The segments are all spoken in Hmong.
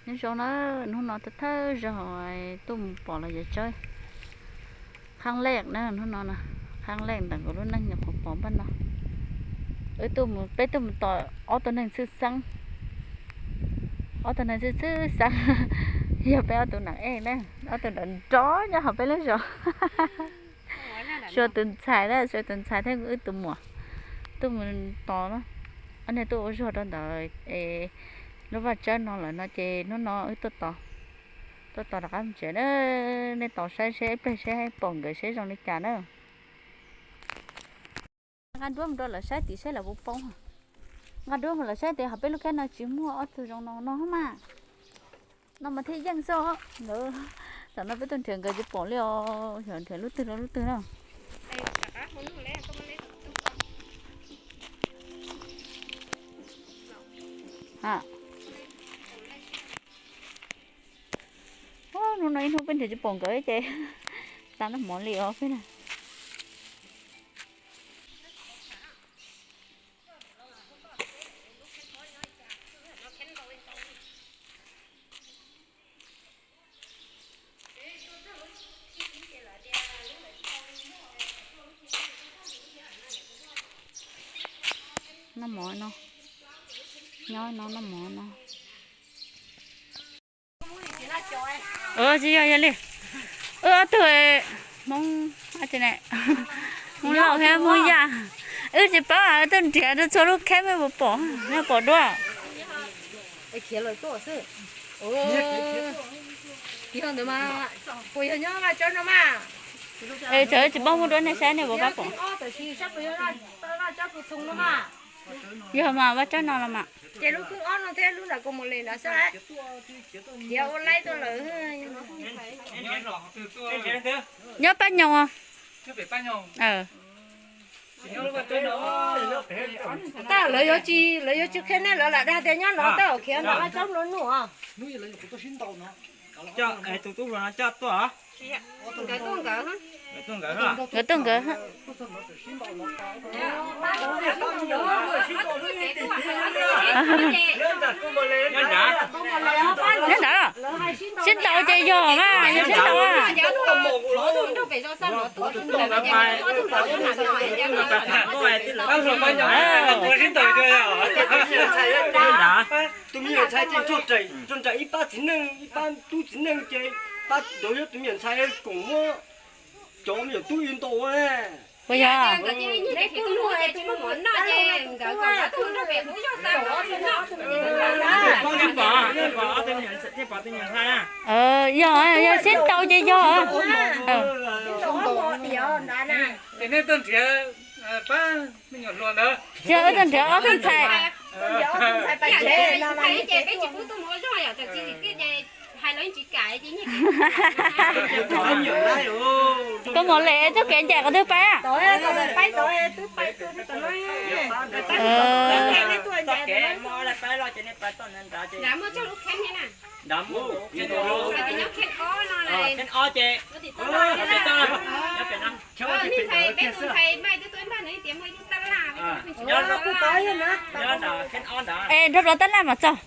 Nyob zoo na, hnub no thawj thawj zaug tuaj mus pom los yog tsawb qhab lej na, hnub no na, qhab lej ntawm kuv lub neej nyuam qhuav pom npaum no. Wb tuaj mus, peb tuaj mus tos ob tug neeg tshwj xeeb, ob tug neeg tshwj tshwj xeeb yog peb ob tug nam ej na, ob tug nrov nrov nyob hauv peb lub zos. Suav tus ntxhais na, Suav tus ntxhais thiab wb tus muam tuaj mus tos na, ob niag tuaj ua zog rau ntawd es lub vaj tsawb no lawm no ces hnub no wb tuaj tos, tuaj tos rov qab mus tsev na. Nej tos saib seb ib pliag seb pom nkawd seb zoo li cas na. Nqa duab mus rau lawv saib tim seb lawv puas poob. Nqa duab mus lawv saib tias hauv peb lub khab no tsis muaj ob tug zoo no no mas. No mas thiaj yeej xwb os. Ntawd, tam no peb tuaj nrhiav nkawd tsis pom li os, yog nrhiav lub twg rau lub twg na. Hnub no ib hnub peb nrhiav tsis pom nkawd ces tag noj mov li os peb na. Noj mov no, nyob no noj mov no. Tsis yog, yog li wb ob tug Hmoob, Hmoob Lauj thiab Hmoob Yaj, wb tsis paub, wb tuaj nrhiav rau txhua lub khab me puas pom, yog pom dua. Tsis paub muab duab nej saib nej puas pom. Yog mas vaj tsawb no los mas. Ces lub khwb ob no thiab lub ntawm kaus mos les ntawd xwb. Khiav ua laib tuaj lawm. Nyob Pab Nyoog. Tab lawv yuav tsis, lawv yuav tsis qhia nej, lawv lam dag tias nyob no tab khiav ntawm vaj tsawb nplua nuj os. Tus tub hluas no coj tuaj. Nkawd tuaj nkawd. Nyob ntawd, sib ntaus ces yog mas, yog sib ntaus. Tus me nyuam ntxhais ces tuaj nram ib pab txiv neej, ib pab tub txiv neej ces pab nraud yog tus me nyuam ntxhais koom muab cov me nyuam tub yug ntaus ne. Puas yog? Yog, yog sib ntaus ces yog. Ces nej tuaj nrhiav pab me nyuam hluas ntawd. Yog wb tuaj nrhiav ob tug ntxhais. Koj mus lem txoj kev ncaim qhov twg pais? Es nrog rau tab laj mas txog.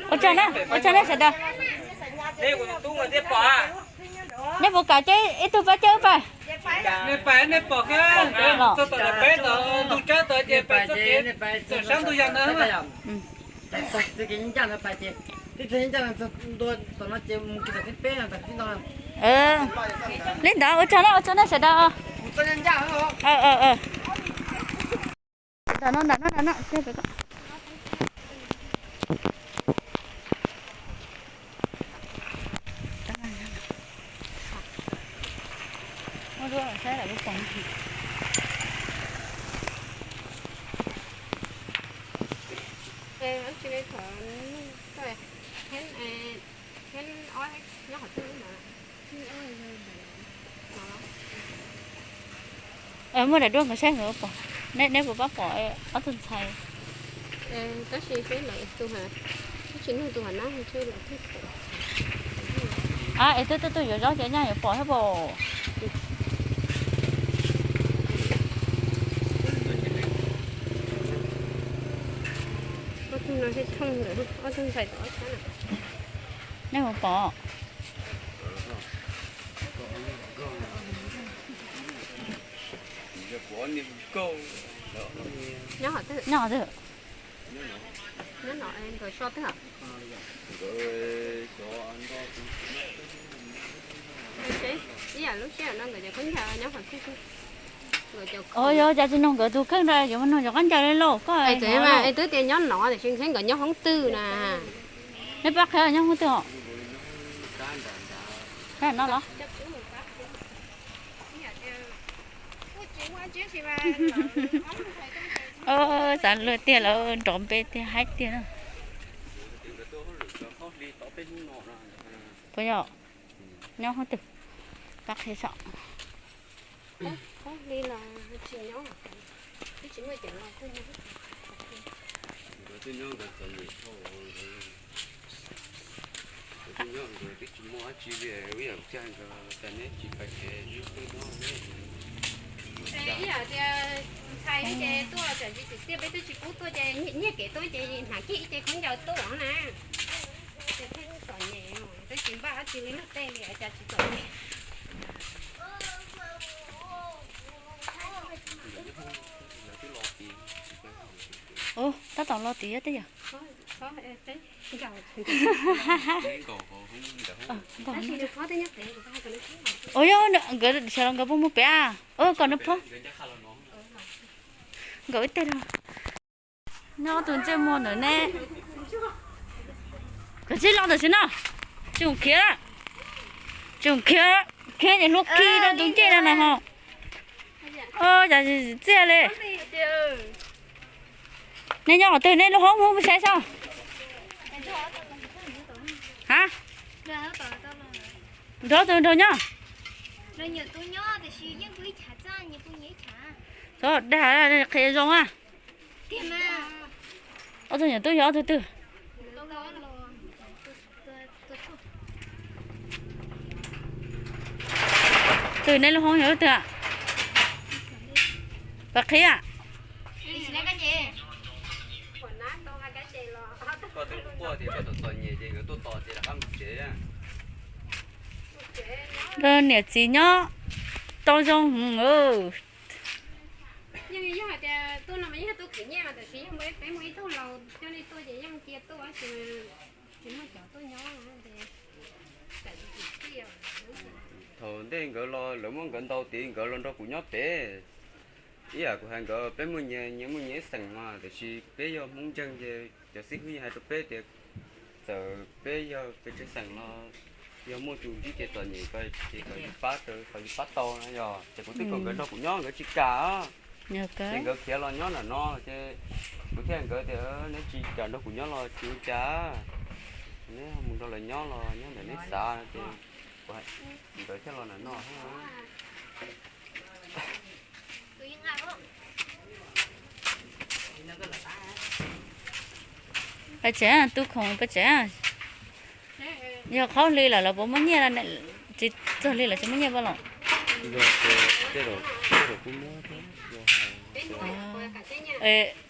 Ua tsaug na, ua tsaug na sawv daws. Nej puas kam coj ib tug pab cawb pais? Nej pais, nej pom kiag, txog tom peb tod ntug tsawb tod ces pais txoj kev txawm sab ntug yas ntawd. Li ntawd ua tsaug na, ua tsaug na sawv daws. Ntawm no, ntawm no, ntawm no. Muab daim duab nkawd saib nkawd pom, neb puas pab pom ob tug ntxhais? Es twb twb tuaj yuav zaub ces nyaj yuav pom thiab pom. No tshooj ntawm ob tug ntxhais tod ob sab na. Nej puas pom? Nyob qhov twg? Nyob qhov twg? Nyob no nkawd so twg? Ib yam lub sij hawm no nkawd cov khaub ncaws nyob qhov twg? Ua yog cas tsis nug nkawd tus kheej rau yuav mus nug cov khaub ncaws li lauj koj? Twb tias nyob no tiam sis nkawd nyob hoob twg na? Nej pab qhia nyob hoob twg os? No los? Xav luag tiag lawm, nrov npe tiag haib tiag na. Puas yog? Nyob hoob twg? Pab qhia saib. Ib yam tias ntxhais ces tuaj tsam ntsis tiam peb twb tsis pub tuaj ces nyiag kev tuaj ces hnav kiag ib ce khaub ncaws tuaj na. Ces thiaj txom nyem, twb tsis npaj dab tsi li noj tej li cas tsis txom nyem. Ub, tab tom los tim tej yog. Ua yog nkawd sawv los nkawd puas mus pem? Ua kom nws phob. Nkawd ib teg los. Nyob tus ntsej muag ntawm ne. Koj tsis los tam sim no. Tsis mus khiav. Tsis mus khiav, khiav ces hlua khi rau tus ncej no na ho. Cas txiaj li. Nej nyob qhov twg, nej lub hoob mus saib saib. Ha? Nrog tus nraug nyob. Txhob dag, qhia zoo a. Ob tug nyuam tub yog ob tug twg? Twg nej lub hoob yog lub twg? Pab qhia. Niam txiv nyob tau zoo heev. Yeej yog hais tias tuaj no mas yeej tuaj khwv nyiaj mas tab sis yog peb muaj ib tug laus coj nej tuaj ces yeej cia tuaj ces tsis muaj cov tuaj nyob. Thaum ntej nkawd los lawv muab nkawd ntaus tid nkawd los nrog kuv nyob pem. Ib yam kuv hais nkawd peb muaj nyias, nyias muaj nyias ib xeem mas tab sis peb yog Hmoob ntseeg ces cov xib hwb yeej hais rau peb tias txawm peb yog pes tsawg xeem los yog muaj tus ntsib kev txom nyem ko ces kom yus pab, kom yus pab tau no yog ces kuv twb kom nkawd nrog kuv nyob nkawd tsis kam. Ces nkawd khiav los nyob ntawm no ces kuv thiaj nkawd tias neb tsis kam nrog kuv nyob los tsis ua cas, neb mus nrog lawv nyob los nyob ntawm neb xav ces nkawd thiaj los ntawm no. Pab tsev, tub khoom pab tsev. Yog qhov hli lawm los puas muaj nyiaj? Tsis txog hli lawm tsis muaj nyiaj pab los.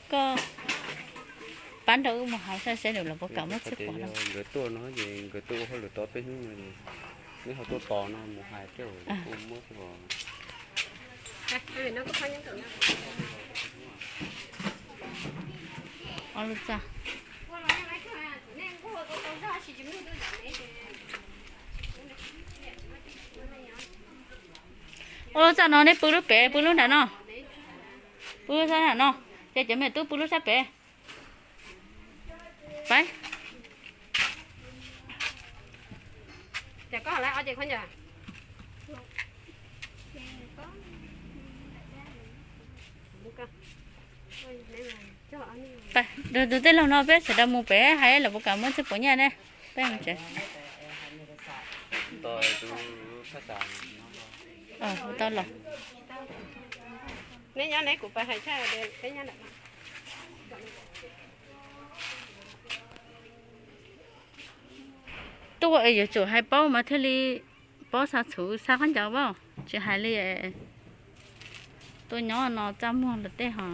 Koj pab nrog wb mus hais saib seb nws los puas kam muab txhiab pov no. Nkawd tuaj no ces nkawd tuaj ua hauj lwm tau peb hnub no ces neb ho tuaj tos no mus hais tej zaum kuj muab txhiab pov. Ob lub txaj. Ob lub txaj no neb pw lub pem pw lub nram no. Pw lub sab nram no, ces cov me tub pw lub sab pem. Pab. Ces koj hais lawv ob ce khaub ncaws. Tus tij laug no peb sawv daws mus pem hais lawv puas kam muab txhiab pov nyiaj ne. Peb mus tsev. Tau los. Neb nyob neb kuv pab hais tshaj peb nyob ntawm no. Tuaj yuav tsum hais paub mas thiaj li paub xa txhuv xa khaub ncaws paub, tsis hais li tuaj nyob no txaj muag lawm tej ho.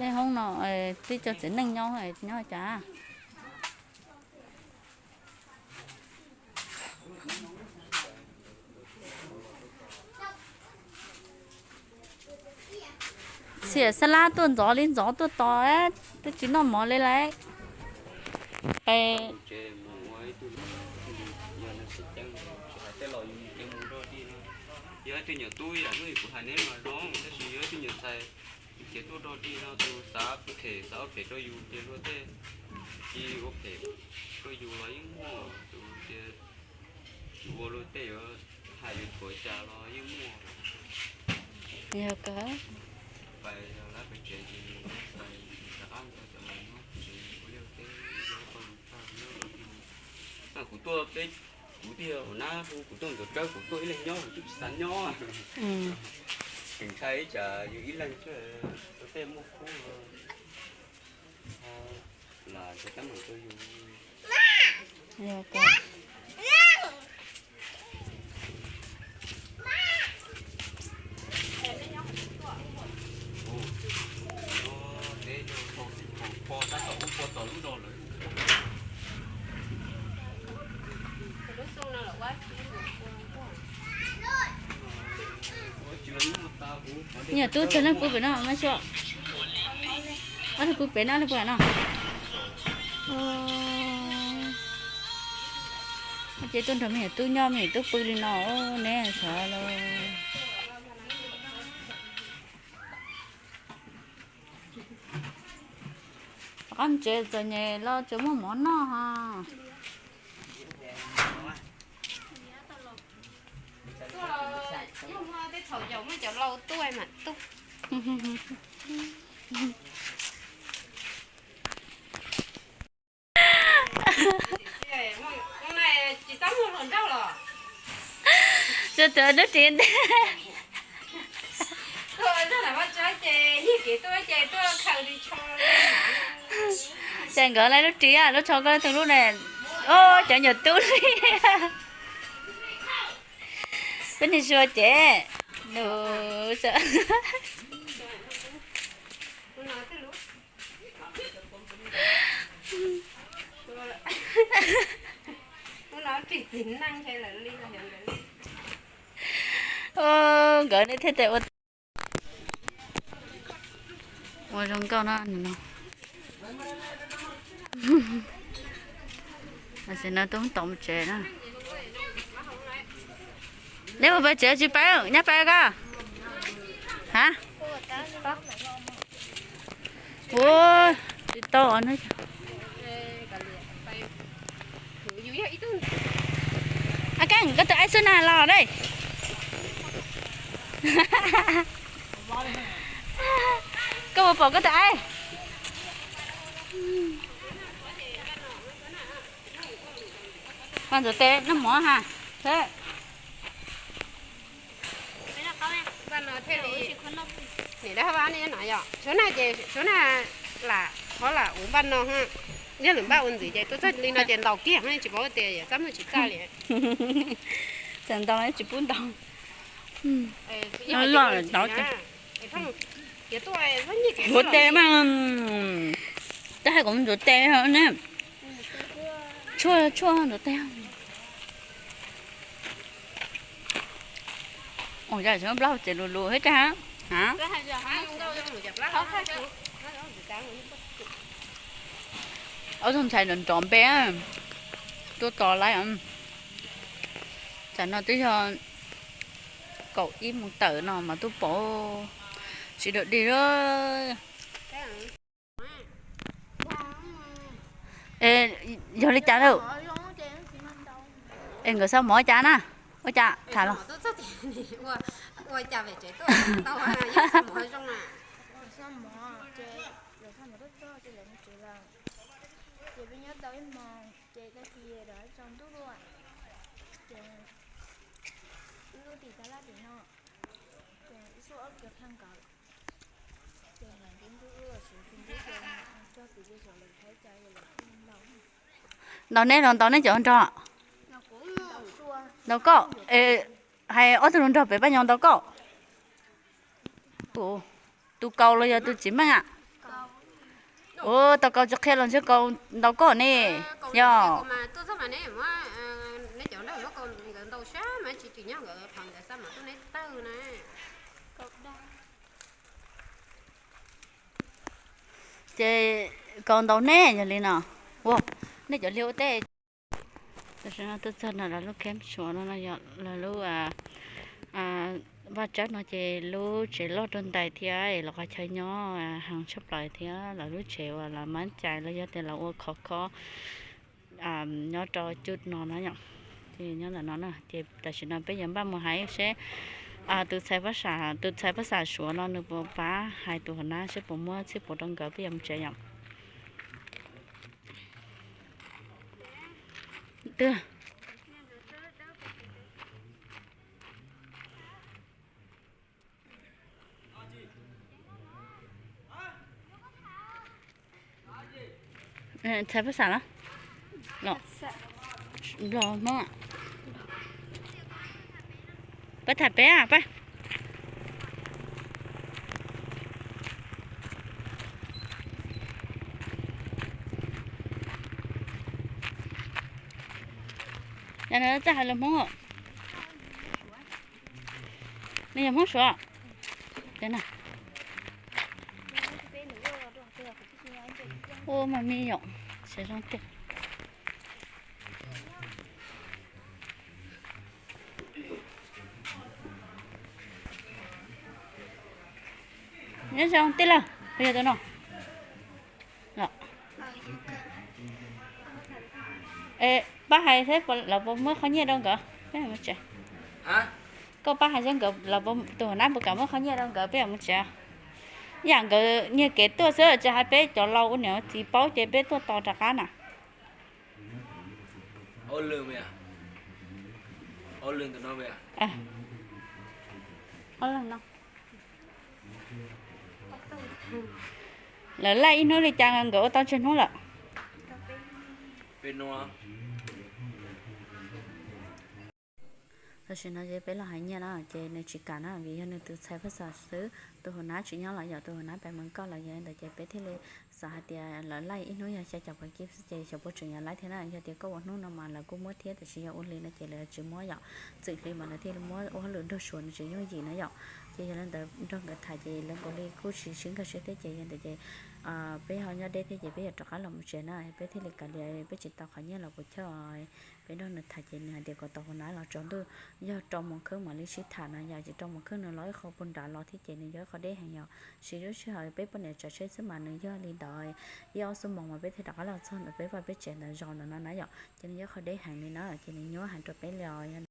Hoob no twb cov txiv neej nyob, nyob cas? Xiam xab lab tuaj ntxov li ntxov tuaj tos, twb tsis noj mov li lauj. Yog ib tug nyuam tub yam hnub kuv hais neb mas zoo, tab sis yog ib tug nyuam ntxhais ces tuaj dog dig no, tus xav phem xav ua phem rau yus ces luag tej tsis ua phem rau yus los yeej muaj, tus tias yus ua luag tej yuav hais yus thuam cas los yeej muaj. Yog kawg. Pais lawv pais tsev ces pais rov qab ntawd cov los nyob tsev ua liaj ua teb, yog ib qho yus tag nyob rau yus. Kuv tuaj peb, kuv tiag ua nab hu kuv tuaj ntxuav tsawb, kuv tuaj ib leeg nyob kuv twb tsis xav nyob. Tseem ntshai ib tsam yus ib leeg thiab, ua tej muaj kub lam nrhiav teeb meem rau yus. Nyuam tub txog leej pw pem no mas xyuas. Ob tug pw pem no, ob tug pw no. Ces tuaj nrog me nyuam tub nyob, me nyuam tub pw li no, neb xyov los. Rov qab tsev txom nyem los tseem muaj mov noj ha. Tsuas tuav lub ris ntag. Ces nkawd lawv lub ris, lub tsho koj leej twg lub ne? Cov nyuam tub li. Peb niag Suav ces nws nkawd thiaj tias ua, ua zoo nkauj no. Tam sim no tub tom mus tsev na. Neb mus pem tsev tsis pab, nyob pab koj. Ha? Ua, tsis tau os. A Keej, koj tus aib xub nag los dej. Koj puas pom koj tus aib? Ntxuav tes noj mov ha. Nim no thiaj li, nim no yog, suav nag ces suav nag lam qhov lam ua npaj no, yog lwm npaj ua ntxiv ces tuaj txog li no ces ntaus kiag, tsis paub tias yog txaj muag tsis txaj li. Txawm ntaus tsis pub ntaus. Loj loj ntaus. Ntxuav tes mas, twb hais kom ntxuav tes ne. Tshuaj, tshuaj ntxuav tes. Ua cas tsis muab plaub hau txiav lus lus thiab tag? Ob tug ntxhais nrov nrov npe tuaj tos lawm. Tsam no twb yog kaum ib moos tawm no mas tuaj pom tsis dawm dig. Yog li cas lawm? Es nkawd xav mov cas na? Ua cas tham los? Ntaus neb los ntaus neb cov nrog? Ntaus koj? Hais ob tug hluas nraug pem pab nyob ntaus koj? Tus kaus los yog tus tsis meej a? Ua tau kau tsis qhia los ntshe kau ntaus koj ne. Yog. Ces kau ntaus nej yog li no. Ua, nej cov liaj ua teb. Tam sim no tuaj txog no lawv lub camp Suav no no yog lawv lub vaj tsawb no ces lub tsev loj rau ntais thiab lawv qhov chaw nyob heev tshaj plaws thiab lawv lub tsev uas lawv mab cais los yog tias lawv ua khov kho nyob rau cub no na yom. Ces nyob ntawm no na ces tam sim no peb yuav npaj mus hais seb tus txhais pab xas, tus txhais pab xas Suav no nws puas pab hais tus hauv nab seb puas muab txhiab puas rau nkawd peb yuav mus tsev yom. Twg? Txhais pab xas los? Los, Nplog Hmoob. Pab tham peb pab. Yog no txawj hais lus Hmoob. Nws yog Hmoob Suav. Ua mas me yom, sawv zoo tiag. Nyob zoo tij laug, puas yog tus no? Pab hais seb lawv puas muab qhov nyiaj rau nkawd peb mus tsev. Koj pab hais seb nkawd, tus hauv nab puas kam muab qhov nyiaj rau nkawd peb mus tsev. Yam nkawd nyiag kev tuaj xwb tsis hais peb cov laus ua niam txiv paub ces peb tuaj tos rov qab na. Lawv laij ib hnub li cas nkawd ua tau tsawg hnub lawm? Tam sim no ces peb los hais nyiaj na ces nws tsis kam na vim yog nws tus txhais pab xas xwb, tus hauv nab tsis nyob los yog tus hauv nab pem mus nkauj los yog li ntawd ces peb thiaj li xav hais tias lawv laij ib hnub yog xya caum phav kib xwb ces xyov puas tseem yuav laij thiab na. Yog tias koj ua hnub no mas lawv kuj muab thiab tiam sis yog ua hli no ces lawv tsis muab yom. Txwm hli mas lawv thiaj li muab ua hauj lwm nrog Suav nws tseem yooj yim na yom. Ces yog li ntawd nrog nkawd tham ces lawv nkaus li kuj tsis sib nkag siab thiab ces yog ntawd ces peb ho nyob deb thiab ces peb yuav rov qab los mus tsev na, peb thiaj li kav liam peb tsis tau qhov nyiaj los puas chawj. Peb nrog nws tham ces nws hais tias kom tos hauv nab los tsaus ntuj, yog rau moos kheej mam li sib tham no yom, ces rau moos kheej nws los ib qho puag nrad los thiab ces nws yog ib qho deb heev yom. Siv lub sij hawm peb poj niam tsav tsheb xwb mas nws yog li ntawd, ib ob xuab moos mas peb thiaj rov qab los txog ntawm peb vaj peb tsev ntawd zaus ntawm no na yom, ces nws yog ib qho deb heev li na ces nws nyuaj heev rau peb li os.